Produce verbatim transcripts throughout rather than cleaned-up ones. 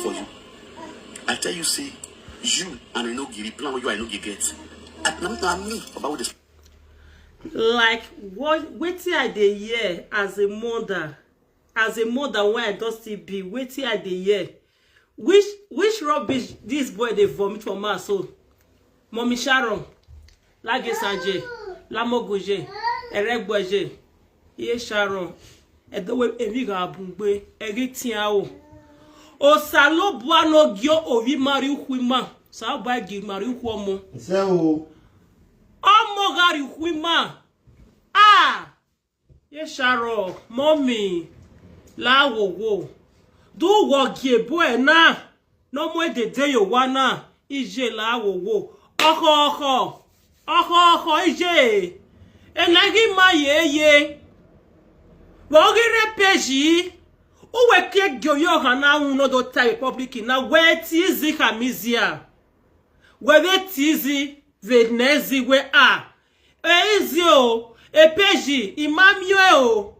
for you. I tell you, say, you and I no give plan you, I no give get. I, na, na me about this. Like what? Wetin I dey hear as a mother, as a mother wey I don still be, wetin I dey hear? Which which rubbish this boy dey vomit for mouth so? Mommy Sharon, Lagesaje, Lamogoje, Eregboje, Iye Sharon, Edowe Emiga Abungbe, Egitiao. Osalobua no gyo ovi mari ukwima. Sa ba gi mari ukwomo. Ṣé o? Ọmọ gari ukwima. Ah! Ye Sharon, mommy, la wo wo. Do wo gi ebo e na. No mo de de yo wa na. Ije la wo wo. Oho oho. Oho oho ije. Enagi ma ye ye. Wo gi re peji. Uwe ke gyo yo ha na un no do ta public na we ti zi ka mizia. We we ti zi ve ne zi we a. E izi o. E peji. Imami o.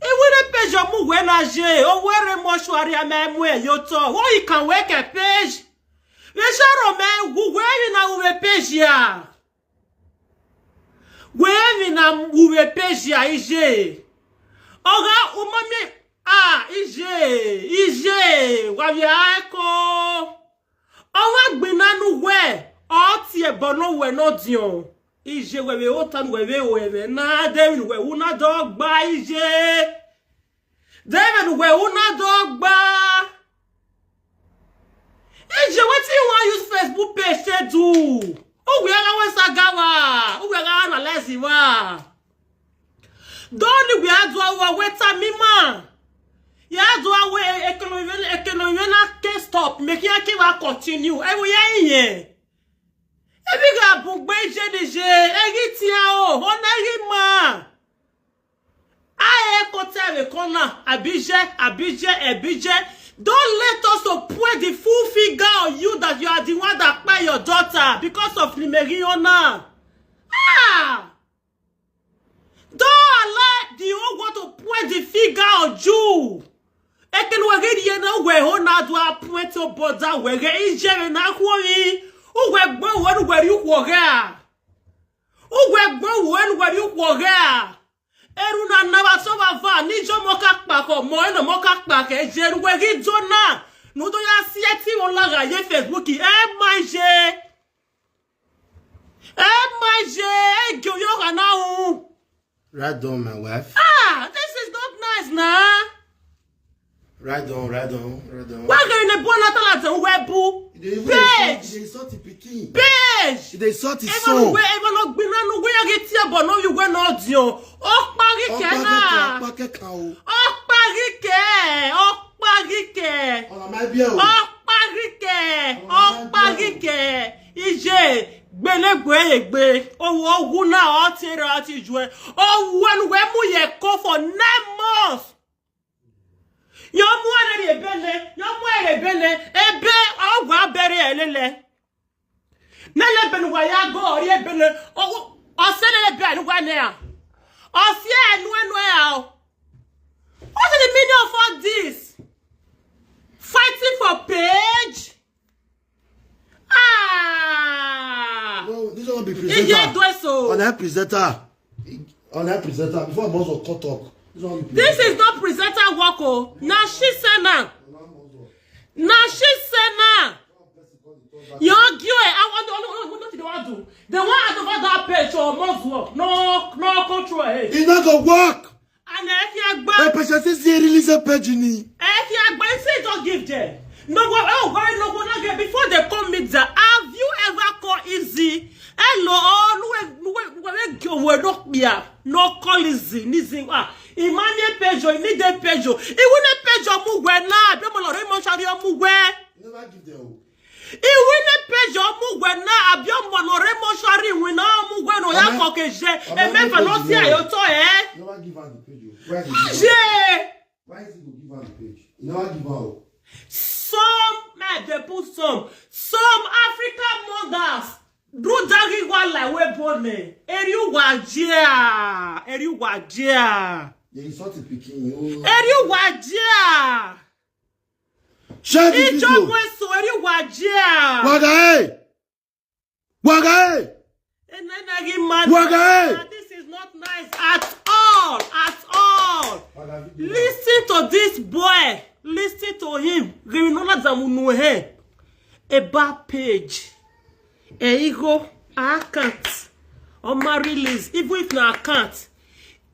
E we ne peji o mu we na je. O we re mo shwari a me mu e yo to. Wo i kan we ke peji. Ve Sharon me wu we mi na u ve peji a. We mi na u ve peji a ije. Oga umami a ije ije wa vi a ko. Oga gbina nu we o ti e bo no we no dion. Ije we ve o tan we ve o e ve na de mi we u na do gba ije. David we una do gba. Ije wetin you wan use Facebook page take do? Uwe aga we sagawa. Uwe aga analyze wa. Doni we adu awa weta mima. Ya adu awe ekelo ekelo na ke stop. Make ya ke wa continue. E wo ya iye. Ebi ga bugbe ije nije. Egi ti a o. Ona egi ma. Aye kote we kona abije abije ebije. Don't let us to point the full finger on you that you are the one that kpai your daughter because of Limeriona. Ah! Don't allow the whole world to point the finger on you. Eken we get here now we ho na do a point to border we get ije na kwori. Uwe gbo we we ri kwo ga. Uwe gbo we we ri kwo ga. Eru na naba so va va ni jo mo ka pa ko mo eno mo ka pa ke je ru we gi jo na. Nu do ya si e ti won la ga ye Facebook e ma je. E ma je e gyo yo ga na u. Right down, my wife. Ah, this is not nice na. Right down, right down, right down. Wa ga ne bo na tala te we bu. They even Page. They insult the pikin. Page. They insult his Even son. we even no gbin na nu we ya gi ti e bo no you we no dion. O pari ke na. Ọpakẹka o. O pari ke. O pari ke. Ọ̀nà máa bí ẹ o. O pari ke. O pari ke. Ije gbele gbe egbe. Owo ogun na o ti re o ti ju e. Owo enu we mu ye ko for nine months. Yo mu ere ri ebele, yo mu ere ebele, ebe ogwa bere elele. Nele ben wa ya go ori ebele, o o se nele ben wa ne a. O se enu enu e a o. What is the meaning of all this? Fighting for page? Ah! No, this one be Ije presenter. do eso. Ọ̀nà presenter. Ọ̀nà presenter. Before Bozo cut talk. This one be This presenter. Is not presenter work o. Na she say na. Na she say na. Yo gyo e. I want no no no no no. They want to that page or must work. No no control eh. E no go work. And I can gba. Ẹ pèsè sí sí release page ni. Eh, if you are going to say don't give them. No go oh why no go not get before they come meet that. Have you ever called easy? Hello, oh, no we no we no we no call easy. Nizi ah. Imani pejo, ni de pejo. Iwu ne pejo mu we na, be mo lore mo shari mu we. Never give them o. Iwu ne pejo mu we na, abi mo lore mo shari we na mu we no ya Mama, ko ke je. Mama, E me fa no no si ayo to eh. Never give her the page o. Why did you Je. Why is he go give her the page? He never give her o. Some men they put some some African mothers do dagi wa la we bone. Eri wa jia, eri wa jia, They insult the pikin o. eri wa jia. Share this video. Ijogwe Sori Wajia. Wagae. Wagae. Enenagi man. Wagae. This is not nice at all. At all. Listen to this boy. Listen to him. Giving all that he. A bad page. Eigo. Account. On my release. Even if na account.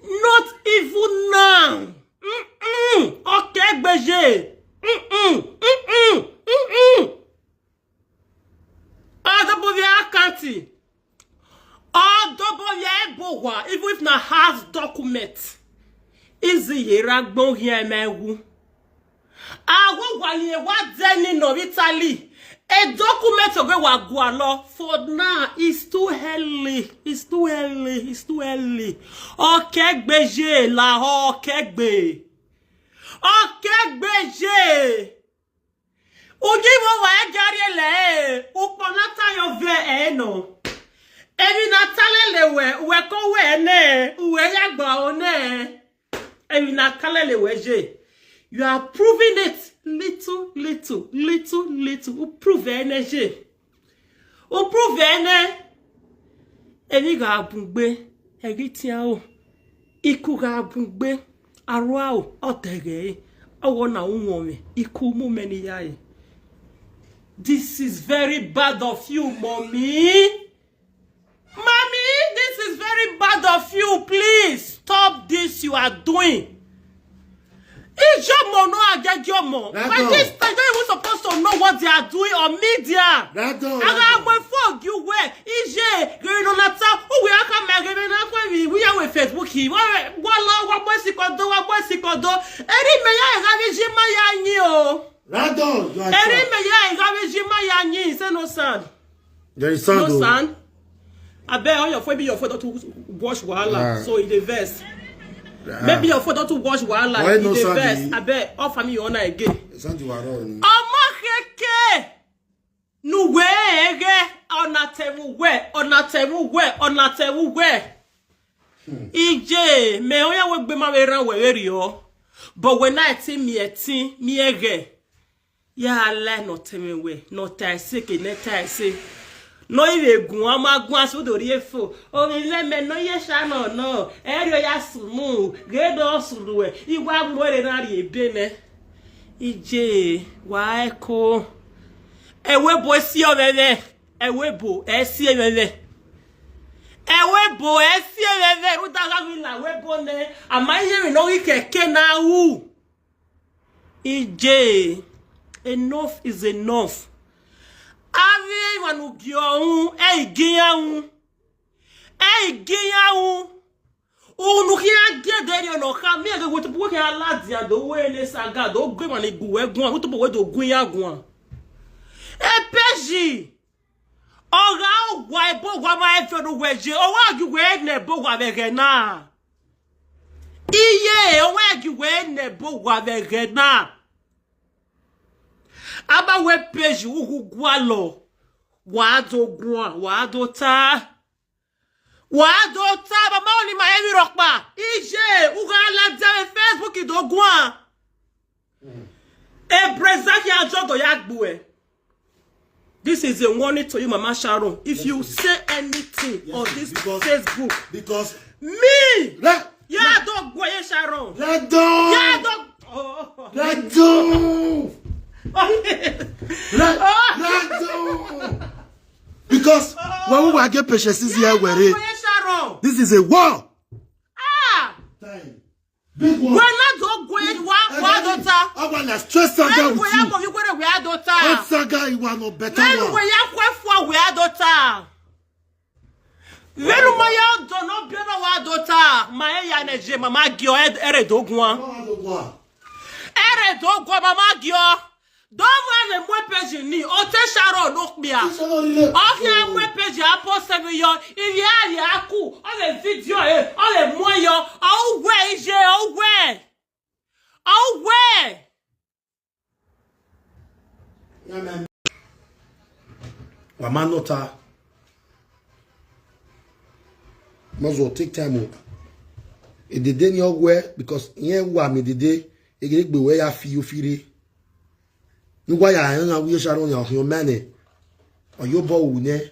Not even now. Mm-mm. Okay, Beje. Mm-mm. Mm-mm. Mm-mm. Odobovia account. Odobovia ebowa. Even if na house document. Easy yera gbon here my wu. Awo wali e wa deni no Italy. A document oge wa gualo. For now, it's too early. It's too early. It's too early. Okay, Beje la. Okay, Be. Okay, Beje. Uji wo wa egari ele. Upo na tayo ve e no. Ebi na talele we, we ko we ne. Uwe ya gba o ne. Ebi na talele we je. You are proving it little, little, little, little. U prove energy. U prove ene. Eni ga bungbe. Egi tiao. Iku ga bungbe. Arua o. Otege. Awo na unwome. Iku mu meni yae. This is very bad of you, mommy. Mommy, this is very bad of you. Please stop this you are doing. Ijomo no agejomo. By this time, you even supposed to know what they are doing on media. Radon. Aga mo fog you where. Ije, gari no lata. Uwe aka ma gari na kwa wi. We are with Facebook. Wa wa lo wa boy sikodo, wa boy sikodo. Eri me ya ga ni jima ya nyi o. Radon. You are Eri trapped. Me ya ga ni jima ya nyi. Say no sound. There is sound. No Oh. Sound. I bet all your phone, your phone don't wash wahala. Ah. So in the verse. Ah. Maybe your phone don't wash wahala. Why In no the sound verse. the- I bet all family you honor again. Sound you are wrong. Ọmọ keke. Nuwe ege. Onatewu we. Onatewu we. Onatewu we. Ije. Me oya we gbe ma we ran we we rio. But when I ti mi eti mi ege. Ya le no teme we, no ta se ke ne ta se. No iwe gun ama gun asu do ri efo. O mi le me no ye sha no no. Eri oya sumu, ge do suru we. Iwa mo re na ri ebe ne. Ije wa eko. Ewe bo si o meme. Ewe bo e si e meme. Ewe bo e si e meme. Ru da ga mi la we bo ne. Ama ye mi no ri keke na u. Ije, enough is enough. Avi wanu giohun, e igiyan un. E igiyan un. Unu kia gede ri ono ka mi ege wetu buwe ke aladi ado we ne saga do gbe mani guwe gun, wetu buwe do gun ya gun. E peji. Oga ogwa ebo gwa ma efe no weje. Owa gi we ne bo gwa vege na. Iye, owa gi we ne bo gwa vege na. Aba we peji ugu gwa lo. Wa do gwa, wa do ta. Wa do ta, mama oni ma emi rokpa. Ije, uga la de Facebook do gwa. E brezaki ajodo ya gbuwe. This is a warning to you, Mama Sharon. If you say anything on this Facebook, because me, Ra- ya do gwe Sharon. Radon. Ya do. Oh. Radon. Ra- Radon. Because when we get patience is here, Ya do where gwe Sharon. This is a war. Ah. Time. Big war. Wena do gwe wa wa do ta. I want to stress that down Menu with ya you. Mo yugo re we adota. What saga you want no better Menu one. We ya kwe fo we adota. Menu mo ya do no bi no we adota. Ma e ya ne je mama gio ere dogun. Ere dogun mama gio. Don't run a mwe page ni. O te sharo no kpia. Ohi a mwe page a post mi yo. Iye a ye aku. O le video e. O le mo yo. O we ije. O we. O we. Wama nota. Must well take time o. Edede ni ogwe because yen wa mi dede. Egere gbe we ya fi ofire. Ngwa ya, ya, ya, Iye Sharon, ya, your man, eh, or your boy, ne,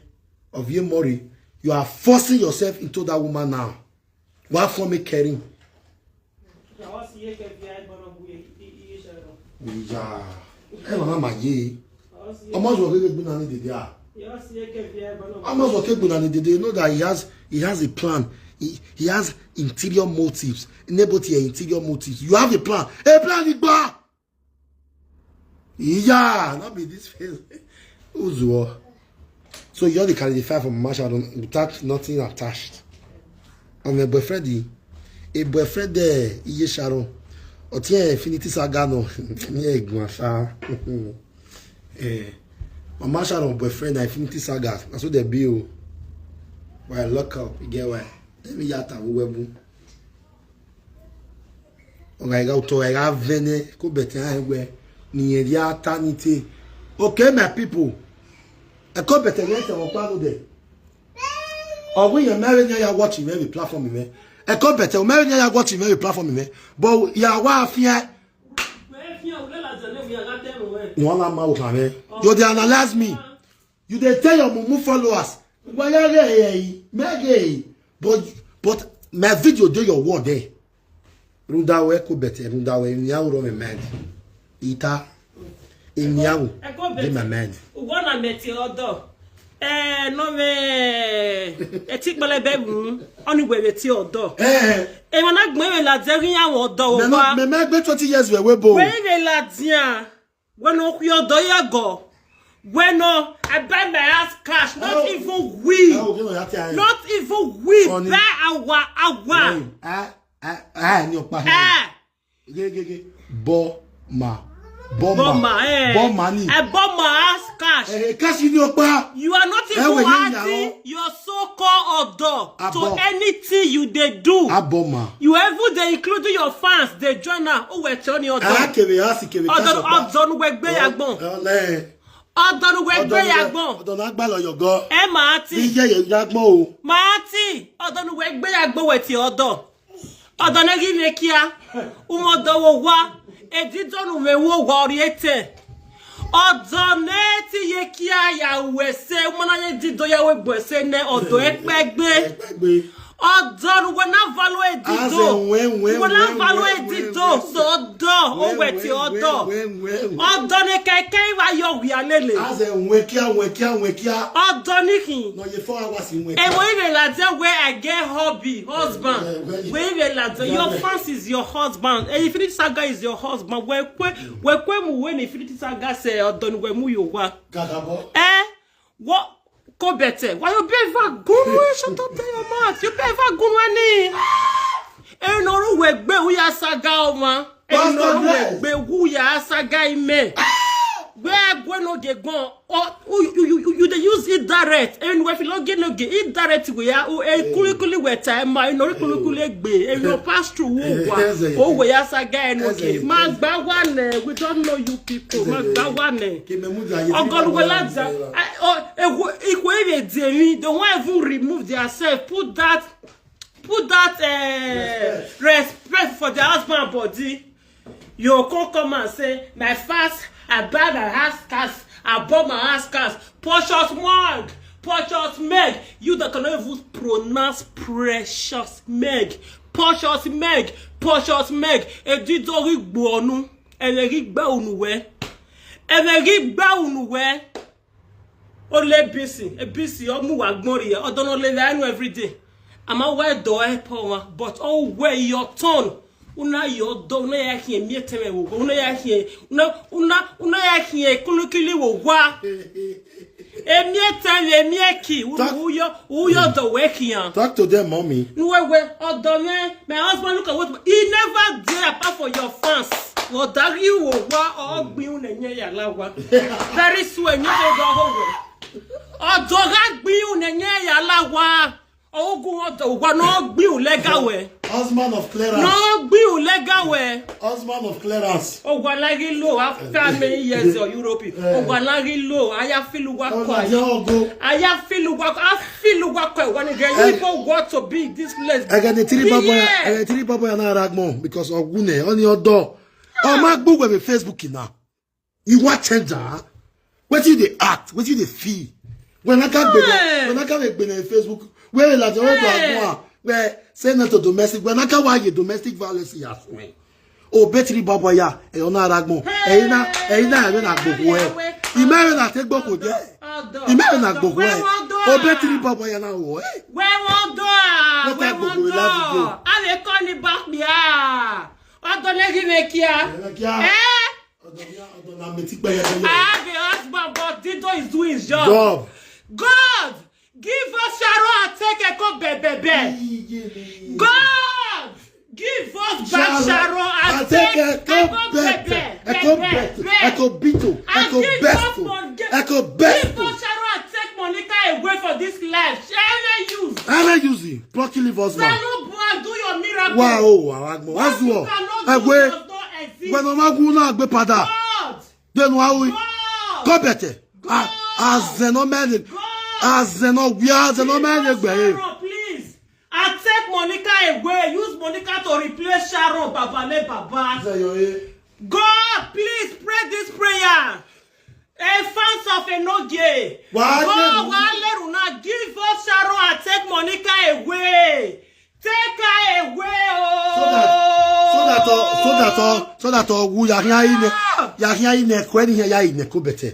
of your Mori, you are forcing yourself into that woman now. Why for me caring? Yeah. Ẹ wà má má yé. Ọmọ sọ kékeré gbóná ní dèdè à. Ọmọ sọ kékeré gbóná ní dèdè. You know that he has, he has a plan. He, he has interior motives. Enable to your interior motives. You have a plan. A plan, Igba. Yeah, not be this face. Uzuo. So you only carry the fire from Mama Sharon without nothing attached. And my boyfriend, the, a boyfriend there, Iye Sharon. Or T N Infinity Saga no. Yeah, Igba, sha. Eh, Mama Sharon boyfriend na Infinity Saga. That's what they be. Oh. Why lock up? You get why? Let me yata webu. Oga iga uto, oga iga vene ko bete ha egbe ni yeri ata ni te. Okay, my people. E ko bete ni te mo pa no de. Ogun ye mere ni ya watch me platform me. E ko bete o mere ni ya watch me platform me. But ya wa afia. Wọ́n á máa wò kàn mí. You dey analyze me. You dey tell your mumu followers. Why are they here? Mege. But, but my video dey your word there. Rundawe ko bete, rundawe, in ya uro me mind. Ita. In ya u. Dey my mind. Ugwana meti odo. Eh, no me. Eti gbele bebu. Oni we meti odo. Eh. E mana gbe we la de rin awon odo wa. Me, me, me gbe twenty years we, we bo. We we la dia. When no your do ya go. When no, I buy my house cash, not even we. Not even we. Buy our, our. Ah, ah, ah, ni o pa. Eh. Ge, ge, ge. Bo ma. Bo ma, eh. Bo ma ni. I bought my house cash. Eh, cash ni o pa. You are not even adding your so-called odo to anything you dey do. Aboma. You even dey include your fans, dey join am. O we tell ni odo. Ah, kere, ah, si kere. Odo, odo nu we gbe ya gbon. Odo nu we gbe ya gbon. Odo na gba lo yogo. E ma ti. Iye ye ya gbon o. Ma ti. Odo nu we gbe ya gbon we ti odo. Odo ne gi me kia. Umo do wo wa. E di do nu me wo wa ori ete. Odo ne ti ye kia ya we se. Umo na ye di do ya we gbo se ne odo e pe gbe. Odo nu we na valo e di do. We na valo e di do. So odo o we ti odo. Odo ne keke wa yo wi alele. Aze we kia, we kia, we kia. Odo ni kin. No ye four hours in we. E wo ile la de where I get hubby, husband. We ile la de your fans is your husband. And Infinity Saga is your husband. We kwe, we kwe mu we ni Infinity Saga se odo nu we mu yo wa. Gagabo. Eh? What? Ko bete. Why you be ever gunu? Shut up your mouth. You be ever gunu ni. E no ru we gbe u ya saga o ma. E no ru we gbe u ya saga ime. Gbe gwe no ge gbon. Oh, you, you, you, you dey use it direct. And we fi lo ge no ge it direct we ya. O e kuli kuli we ta ma. E no ru kuli kuli gbe. E no pass through wo wa. O we ya saga e no ge. Ma gba wa ne. We don't know you people. Ma gba wa ne. Ogoluwe laja. Oh, e wo, e wo e de mi. They won't even remove their self. Put that, put that, eh, respect for the husband body. You come come and say, my fans, I buy my house cars, I bought my house cars. Precious Meg, Precious Meg. You that cannot even pronounce Precious Meg. Precious Meg, Precious Meg. E di do ri gbo onu. E le ri gbe onu we. E le ri gbe onu we. O le busy, e busy, o mu wa gbon ri, o don le la enu every day. Ama we do e po wa, but o we your turn. Una yo do, una ya hie mi e teme wo, una ya hie, una, una, una ya hie kulukili wo wa. E mi e teme, e mi e ki, u yo, u yo do we ki an. Talk to them, mommy. Nu we we, odo me, my husband look at what, he never dare apart for your fans. Wo dari wo wa, o gbin un enye ya la wa. Very soon, you go go home. Odo ga gbin un enye ya la wa. Ogun odo wa no gbin un le ga we. Husband of clearance. No gbin un le ga we. Husband of clearance. O wa la ri lo after many years of Europe. O wa la ri lo, aya filu wa ko. Aya filu wa ko. A filu wa ko. When the people want to be in this place. Ege ni tiri babo ya, ege ni tiri babo ya na ragmo because ogune, oni odo. O ma gbu we Facebook na. You want change, huh? What you dey act? What you dey feel? When I can't be, when I can't be in Facebook, where la the way do I go? Where say not to domestic? When I can't why you domestic violence? Yes, when. O betri baba ya, e ona ragmo. E ina, e ina e na gbogbo e. Ime e na te gbogbo de. Ime e na gbogbo e. O betri baba ya na wo e. Where won't door? Where won't door? I dey call you back here. Odo legi me kia. Eh? I have a husband, but Dido is doing his job. Job. God, give us Sharon and take a cup, bebe. God, give us back Sharon and take a cup, bebe. Echo Beto, Echo Beto, Echo Besto, Echo Besto. Give us Sharon and take Monica away for this life. She ain't use. I don't use it. Plucky leave us, man. Salo boy, do your miracle. Wow, wow, wow. What's the war? Egwe. When Omagu na agbe pada. Then why we? Go better. As the no man. As the no we are the no man. Please. I take Monica away. Use Monica to replace Sharon. Baba le Baba. God, please pray this prayer. A fans of Enoge. God, Waleruna, give us Sharon and take Monica away. Take her away. Oh. So that, so that, uh, so that, uh, so that, uh, we are here in the, you are here in the, when here in the, go better.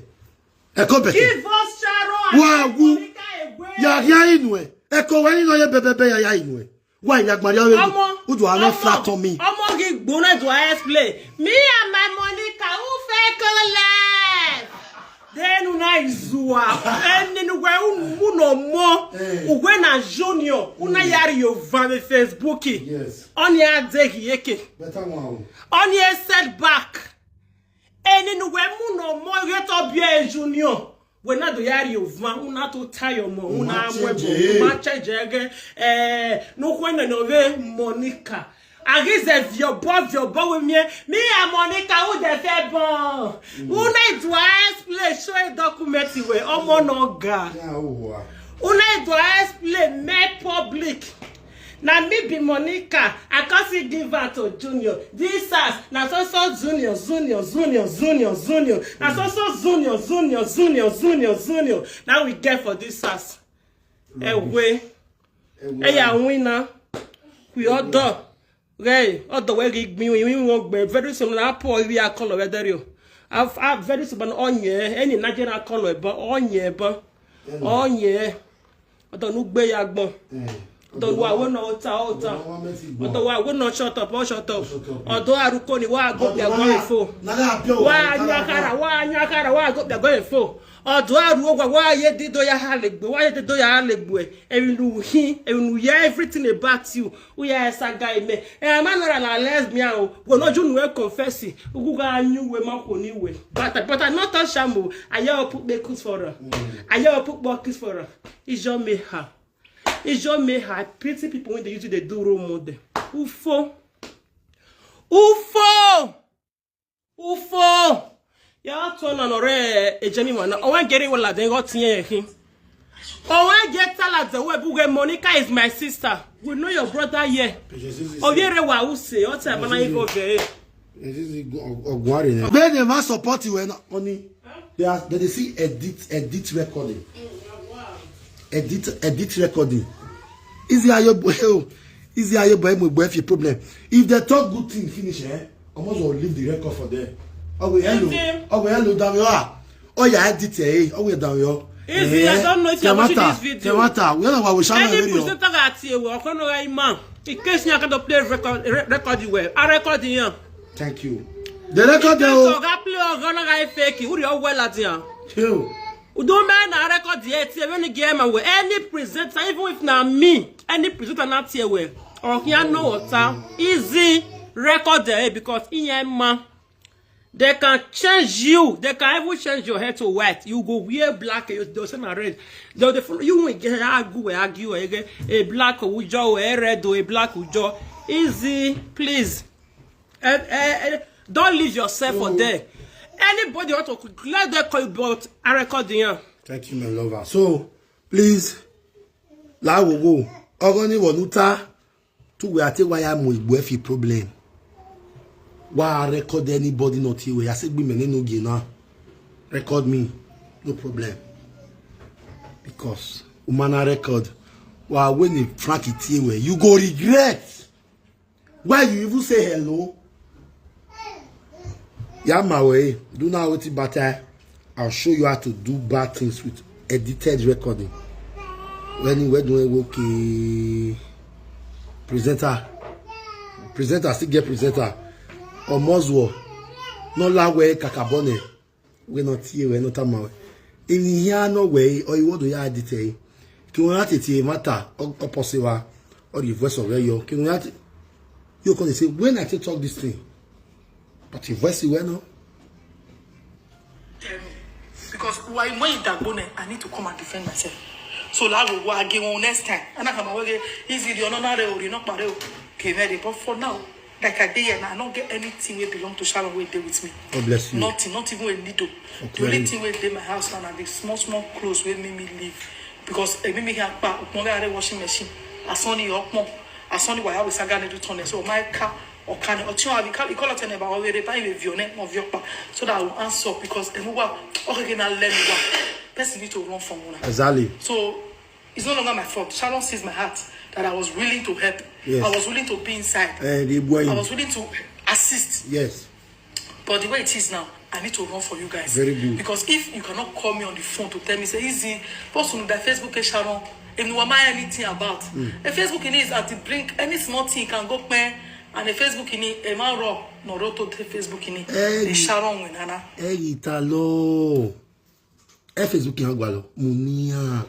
Echo better. Give us Sharon and take Monica away. You are here in the, Echo when you know you bebe, you are here in the. Why you are here? Udo are not flat on me. Omo gi gbona do I explain. Me and my Monica, who fake life? Then una izua. And then we no more. When a junior, una yari yo vame Facebook. Yes. On ya degi yeke. Better one. On ya set back. And then we no more get up here junior. Wena do yari ovan una to tayo mo una mwe mo ma cheje ge eh no kwenda no ve Monica. Agize viobo viobo we mie mi a Monica u de fe bon. Una do explain show a document we omo no ga. Una do explain me public. Na me be Monica. I come see give am to Junior. This house na so so Junior, Junior, Junior, Junior, Junior. Na so so Junior, Junior, Junior, Junior, Junior. Now we get for this house. Ewe. Eya wina. We all do. Hey, all the way we we we work very soon. Na poor we are color weather you. I've very soon onye any Nigerian color but onye but onye. Ọdọ nu gbe ya gbọn. Ọdọ wa wo na ọta ọta. Ọdọ wa wo na shut up ọ shut up. Ọdọ aruko ni wa go pia go ifo. Wa nyakara wa nyakara wa go pia go ifo. Ọdọ aru ogwa wa ye dido ya ha legbe wa ye dido ya ha legbe. Ewinu hin ewinu ya everything about you. Uya esa guy me. Eh, man na lesbian o. Go no junu we confess. Ugu ga anyu we ma ko ni we. But but I not touch am o. Aye o put be kiss for her. Aye o put be kiss for her. Ijo me ha. Ijo me ha. I pity people when they use it, they do role model. Ufo. Ufo. Ufo. Ya to na no re ejemi wana. Owen gere wala den go tiye hin. Owen get tala the way buge Monica is my sister. We know your brother here. Oyere wa use. O te bana ibo gere. Ogwari ne. Be dem ma support you na oni. They are they dey see edit edit recording. Edit edit recording. Easy ayo boy. Easy ayo boy mo boy fi problem. If they talk good thing finish eh, almost will leave the record for there. Oh we hello. Oh we hello down here. Oh yeah edit eh. Oh we down here. Easy, I don't know if you're watching this video. Kemata, we don't know what we shall. Any presenter that you work on right man. In case you can play record, record you well. I record you. Thank you. The record dey o. Oga play oga na guy fake. Who dey well at here? Chill. Udo me na record here. Tie when game and any presenter, even if na me, any presenter not here well. Or here no water. Easy record there because in here man. They can change you. They can even change your hair to white. You go wear black. You don't say na red. They, they, you won't get argue, argue again. A black ujo, a red, a black ujo. Easy, please. And, and, and don't leave yourself for there. Anybody want to let them call you, but I record the Thank you, my lover. So, please, la wo wo. Ogoni wo nuta. Tu we ate wa ya mo igbo e fi problem. Wa record anybody not here. We ase gbi me ninu ge na. Record me, no problem. Because umana record, wa when the Frankie tie we, you go regret. Why you even say hello? Yama way, do now what bad. I'll show you how to do bad things with edited recording. When you were doing okay, presenter, presenter still get presenter. Or Moswo, no la way kakabone. We not here, we not tamawe. In here no way, or you want to ya edit. Can we not it matter? Opposiwa, or the voice of your, can we not? You can say when I take talk this thing, but the voice you no. Tell me. Because why when you dagbone, I need to come and defend myself. So la go wa again next time. And I come away easy the honor re ori no pare o. Okay, very, but for now, like I dey here now, I don't get anything wey belong to Sharon wey dey with me. God bless you. Nothing, not even a needle. The only thing wey dey my house now na the small small clothes wey make me leave. Because e make me here pa okpon wey I washing machine. Asani okpon. Asani why I was saga needle tunnel. So my car or can or tio abi call call ten ba o re ba ile vione mo viopa. So that I will answer because emu wa okay na let me wa. Person need to run from una. Exactly. So it's no longer my fault. Sharon sees my heart that I was willing to help. Yes. I was willing to be inside. Eh, the boy. I was willing to assist. Yes. But the way it is now, I need to run for you guys. Very good. Because if you cannot call me on the phone to tell me, say, easy, post on the Facebook, eh, Sharon, and you want anything about. A Facebook in is at the brink, any small thing can go pen, and a Facebook in it, a man raw, no road to the Facebook in it. Eh, The Sharon win, Hannah. Hey, Italo. F is looking agwalo. Munia.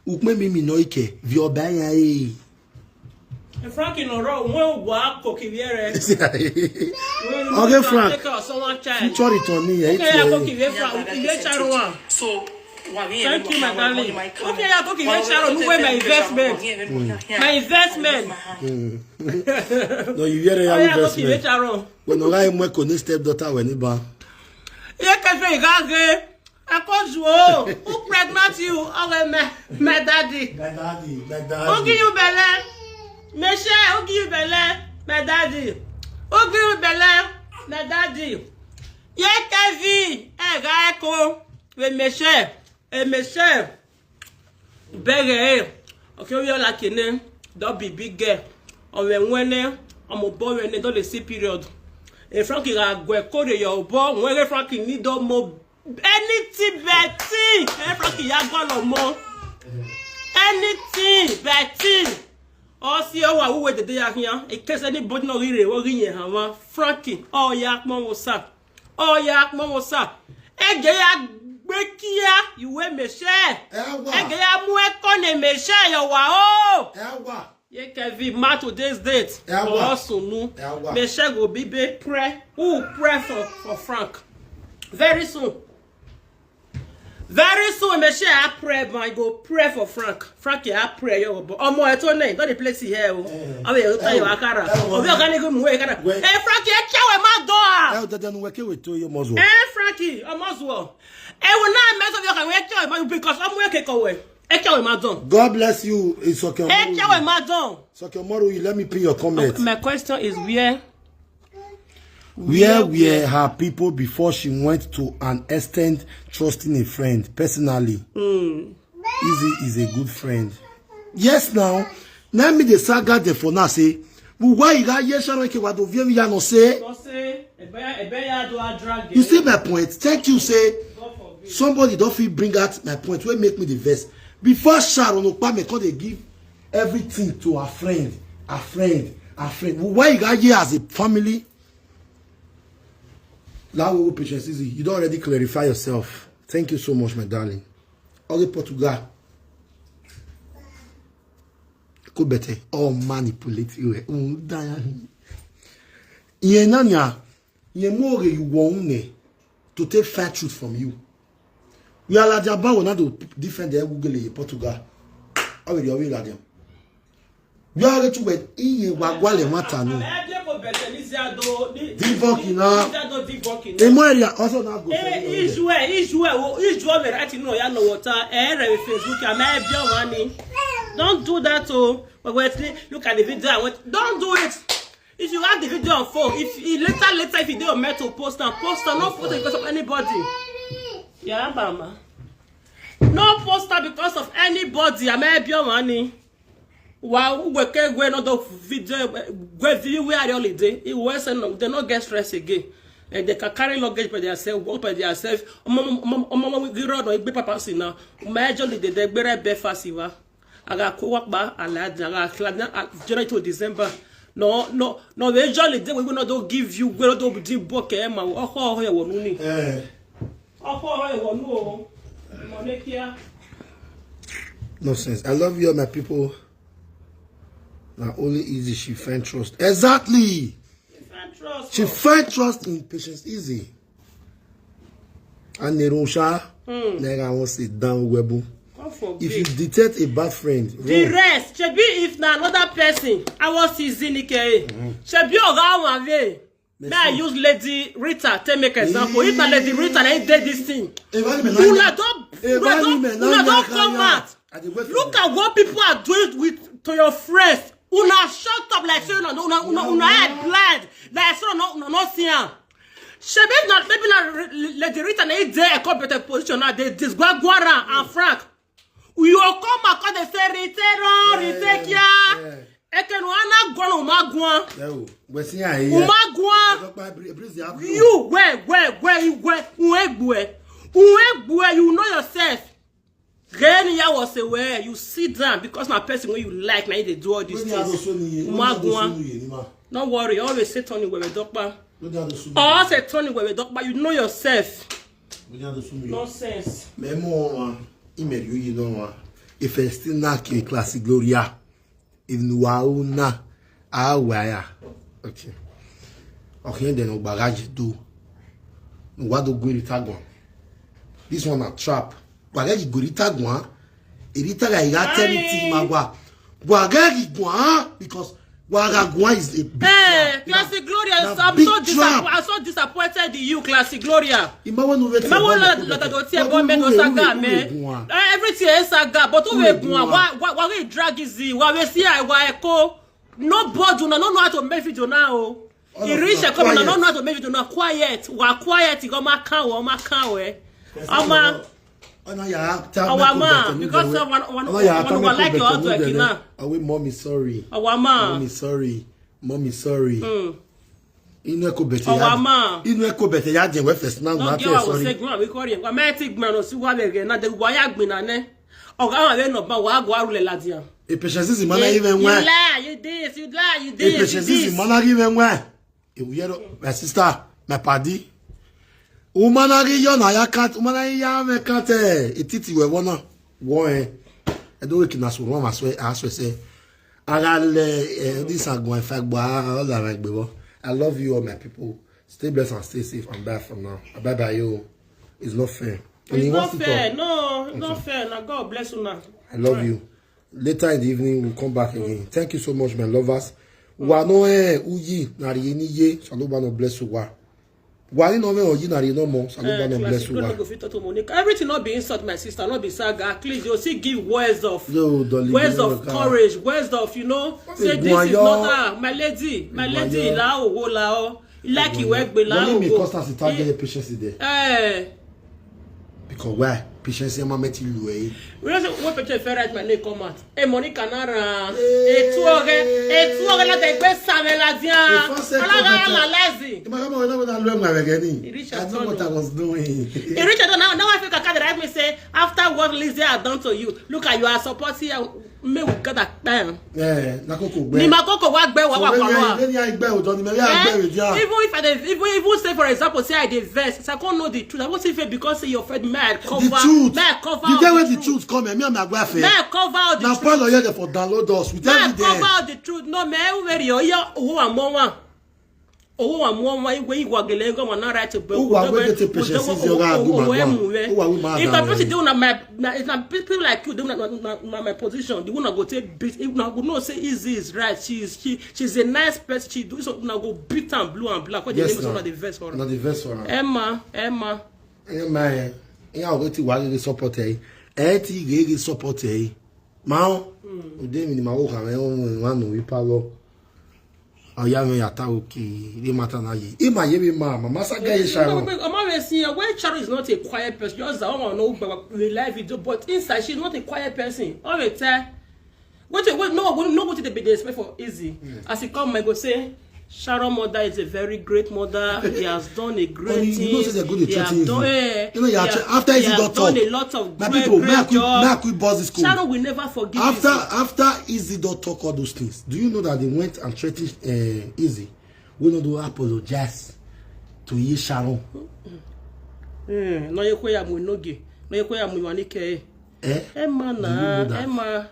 Ukme mimi no ike. Viobaya eh. Frank in oro, when we go out, cook it here. Okay, Frank. Take care of someone child. Future return me. Okay, I cook it here, Frank. We can get Sharon one. So, Thank you, my darling. Okay, I cook it here, Sharon. Who wear my investment? My investment. No, you hear Oh, a yeah, I cook it here, investment. Sharon. When I am working step daughter when he ban. Yeah, Kevin, you got gay. I call you. Oh, who pregnant you? Oh, my, my daddy. My daddy, my Who give you belly? Michelle, who give you belly? My daddy. Who give you belly? My daddy. Yeah, Kevin. Hey, guy, come. With Michelle. Hey, Michelle. Beg her. Okay, we are like in name. Don't be big girl. Or when when I'm a boy when they don't see period. If Frankie ga gwe kore your boy, when Frankie need don't more anything betting. If Frankie ya go no more. Anything betting. Or see how we wait the day here. In case anybody no really worry here, Frankie. Oh yeah, come on, what's up? Oh yeah, come on, what's up? Ege ya gbekia, you wear me share. Ewa. Ege ya mu ekone me share your wa oh. Ewa. Ye Kevin, ma today's date. Ewa. For us nu. Ewa. Me share go be be pray. Who pray for for Frank? Very soon. Very soon, me share I pray, but I go pray for Frank. Frank, I pray yo, but omo eto name, don't dey place here o. I will tell you akara. Ewa. Obi oga ni go mu e kana. Wait. Eh, Frank, e chawe ma do. Ewa, dada nu weke we to your muzzle. Eh, Frankie, omo zuo. E wo na me so bi oga we chawe ma because omo e ke kowe. E chawe ma don. God bless you. It's okay. E chawe ma don. It's okay. Tomorrow you let me pin your comment. My question is where Where were her people before she went to an extent trusting a friend personally? Easy is a good friend. Yes, now. Let me the saga there for now say, but why you got yes, Sharon Ike, what do you ya no say? Go say ebe ebe ya do a drag. You see my point? Thank you, say God forbid. Somebody don't feel bring out my point. Wey make me the verse. Before Sharon Okpame come dey give everything to her friend, her friend, her friend. Why you got here as a family? Lawo Patience Easy, you don't already clarify yourself. Thank you so much, my darling. Okay, Portugal. Go better. All manipulate you. Mm, da ya. Iye nanya. Iye mo ge you won ne to take find truth from you. We are like Japan, we not to defend the Google in Portugal. How will you read them? You are to wait in ye wagwale matanu. Divokina. Emo area also now go. Ijue, ijue, ijue, me right no ya no water. Eh, re Facebook, am I be wani? Don't do that, oh. But wait, look at the video. Wait, don't do it. If you have the video on phone, if you later, later, if you do a metal post and post and not post it because of anybody. Yeah, mama. No poster because of anybody. I'm a pure money. Wa uwe ke gwe no do video, gwe view where are holiday. It was no, they no get stress again. And they can carry luggage by themselves, walk by themselves. Omo omo omo omo we run no igbe papa si na. My jolly dey dey gbere be fast iwa. Aga ko wa pa ala aga kla na January to December. No no no we jolly dey we no do give you we no do di book e ma o ho ho e wonu ni. Eh. Ọkọ ọ̀rọ̀ ìwọ nú o. Ìmọ̀ ní kíá. Nonsense. I love you, all my people. Now only easy she find trust. Exactly. Find trust. She find trust in Patience Easy. And Nerusha, mm. Nega wants sit down webu. God forbid. If you detect a bad friend, The rest, shebi if na another person, I was season Ike. Shebi oga one way. May I use Lady Rita take make example? If na Lady Rita na dey this thing, una don una don una don come out. Look at what people are doing with to your friends. Una shut up like say una una una una head blind like say una una no see am. Shebi na maybe na Lady Rita na dey a competent position now dey disgwagwara and frank. You go come and come dey say rite run rite kia. Ekenu ana gwana umagwan. Yo, we see here. Umagwan. Doctor Breeze, You we we we we uegbue. Uegbue, you know yourself. Gani ya was aware. You sit down because na person wey you like na you dey do all these things. Umagwan. No worry, always say Tony Wewe Dokpa. All say Tony Wewe Dokpa, you know yourself. Nonsense. Memo wa imeri uyi no wa. If I still knock you class Gloria. If you are una awaya. Okay. Okay, then ogbagaji do. Wa do gwe rita gwan. This one a trap. Ogbagaji gwe rita gwan. Erita ga iga tell me ti magwa. Ogbagaji gwan because Wagagwa is a big Hey, trap. Classic Gloria, Na I'm big so trap. disappointed. I'm so disappointed in you, Classic Gloria. Ima wenu vete Ima wenu la- la- la- la- la- la- la- saga, man. Eh, everything is saga, but who will go on? Why why we drag easy? Why we see I why echo? Nobody no no know how to make video now. Oh. He reach a come no know how to make video now. Quiet, we are quiet. He go ma cow, ma cow eh. Ama, Ona ya ta Our man, because of one one one one like your outwork now. Awe mommy sorry. Our man. Mommy sorry. Mommy sorry. Mm. Inu eko bete Our ya. Man. Inu eko bete ya je we first now No ma get what we sorry. Say ground we call him. Wa me ti gbon no si wa le ge na de wa ya gbin na ne. Oga wa le no ba wa go aru le ladian. E Patience Easy mana even You when. Lie, you this, you lie, you E this, you Patience Easy this. Mana even when. E we my sister, my paddy. Umana gi yo na ya cat, umana gi ya me cat eh. Ititi we wona. Wo eh. I don't wake na so wrong as we as we say. Ara le eh, this a go in fact gba all that right gbebo. I love you all my people. Stay blessed and stay safe and bye for now. Bye bye yo. It's not fair. And It's he not wants to fair. talk. No, it's not fair. Now God bless you now. I love you. Later in the evening, we'll come back again. Thank you so much, my lovers. Wa no eh uyi na ri ni ye. Saloba no bless you wa. Wa ni no me uyi na ri no mo. Saloba no bless you Classic wa. Go fit to Monica. Everything not be insult, my sister, not be saga. At least you see give words of Yo, darling, words you of know, courage, words of you know. Say Hey, this is Guayo. Not her, my lady, my lady. Guayo. La owo la o. Like you work be la Let me owo. Costa si target Patience there. Eh. Because why? Patience ma meti lu eh. We don't say what picture fair right my name come out. Hey, Monica Nara. Hey, two okay. Hey, two okay. Like they best Samuel Adia. Hey, first second Alaga better. Lalazi. Ima kama wena wena lu ma wegeni. He reached I out know to what me. I was doing. He reached out now. Now I feel like I can me say after what Lizzie had done to you. Look at you are supporting her. Me we got that bam. Eh, na koko gbe. Ni makoko wa gbe wa wa When kwa you wa. when you gbe o don me ya Eh, gbe we dia. Even if I dey, even even say for example say I dey vex, I can't know the truth. I won't say fair because say your friend may I cover, The truth. May I cover The all day the when the truth. Truth come, eh, me and my wife. May I cover all the Na truth. palo here for download us with May I every day. Cover all the truth. No, me who very yo yo who am one. Oh, I'm one way way wa gele go na right to be. Who wa we get Patience Easy oga agu ma gwa. Who wa we ma If da a person we. Do na my na if na pe- people like you do na na- na- na my position, the one I go take beat. If na go know say Easy is right. She is she she's a nice person. She do so na go beat and blue and black. What the Yes, name is na. One of the verse for Na the verse for am. Emma, Emma. Eh, my. Eh, ya we ti wa get support eh. Eh, ti get support eh. Ma o. O de mi ni ma wo ka me o wa no wi palo. Oh, yeah, me, I thought, okay, the matter now, yeah. Ima, yeah, me, ma, mama, sa guy, Sharon. I'm always seeing where Sharon is not a quiet person. Just that one, no, but we live video, but inside she's not a quiet person. All the time. What, what, no, what, no, what did they be they expect for Easy? As he come, I go say, Sharon mother is a very great mother. He has done a great Only you know thing. say they're good at He has threatening done, you. eh, You know, you he are has thre- after Easy he has don't done talk. A lot of My great, people, great make we, job. make we buzz this code. Sharon will never forgive After Easy. After Easy don't talk all those things, do you know that they went and threatened uh, Easy? We no do apologize to ye Sharon. Eh, no ye kwe ya mu noge. No ye kwe ya mu manike. Eh? Emma Do you na, know that? Emma.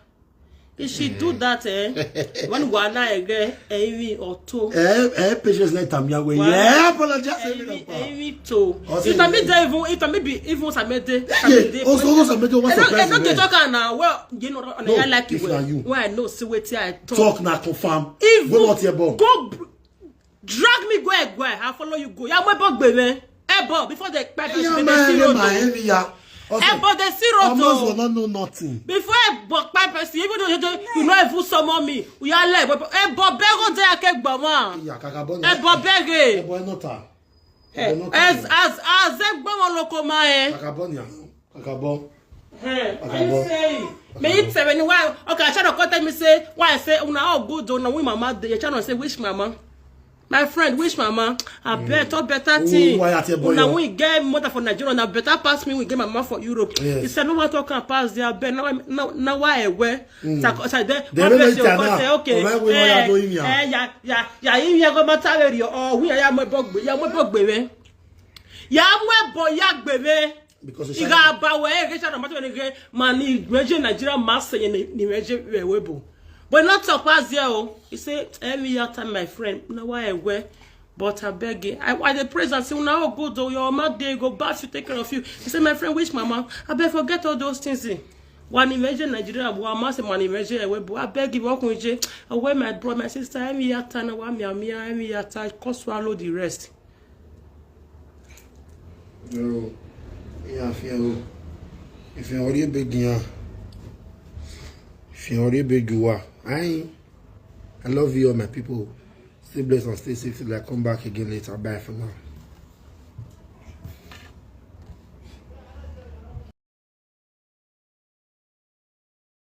If she do that, eh? When we are now again, Amy or two. Eh, eh, patience let am your way. Why? Yeah, apologize. Amy, Amy too. I'll say If I meet you- there, even if I maybe even Samede, Yeah, also, also, Samede, what's I don't, I surprising, don't dey eh? Talk am now. Well, you know, on No, I like it if well. na you. When I know see wetin I talk. Talk now, confirm. Even Go what your bomb. Go br- drag me go Egwe. I follow you go. Ya mo bo gbe me. Ebo before they kpai Yeah, person, they man, see yeah, road man, o. Amy, yeah. Also, Ebo they see road Almost will o. not know nothing. Before Ebo kpai person, even though you don't, you know if you summon me, we are like Ebo bego dey ake gbama. Yeah, kakabon. Ebo bege. Ebo not her. Eh, Ebo not As her. as as Egbo wọn loko ma eh. Kakabon ya. Kakabon. Eh, Kakabon. Are you saying? Me it seven why? Okay, I try to contact me say why I say una all good o, na we mama dey. You try to say which mama? My friend, which mama? I bet all better Who- thing. why at your boy, Una oh? We get mother for Nigeria, na better pass me. We get mama for Europe. Yes. He said no one talk and pass there. But now, now, now why I wear? So, so then They one don't person know will it say now. okay. Why we know you are doing here? Eh, yeah, yeah, yeah. You hear go matter where you or we are my bog, yeah, my bog, baby. Yeah, my boy, yeah, baby. Because it's Iga ba we e ge sha na mato ne ge mani meje Nigeria ma se ni ni meje we we bo. But not to pass there o. He say every year time my friend. Na why I wear. But I beg you. I, I dey praise and say una all good o. Your mama dey go bath you, take care of you. He say my friend, which mama? I beg forget all those things. Eh. One imagine Nigeria, one must man imagine we bo. I beg you, walk with you. I wear my brother, my sister, every year time, one me, me, every year time, come swallow the rest. Yo, yeah, if you if you already big, yeah. If you already big, you are. I I love you, all my people. Stay blessed and stay safe till I come back again later. Bye for now.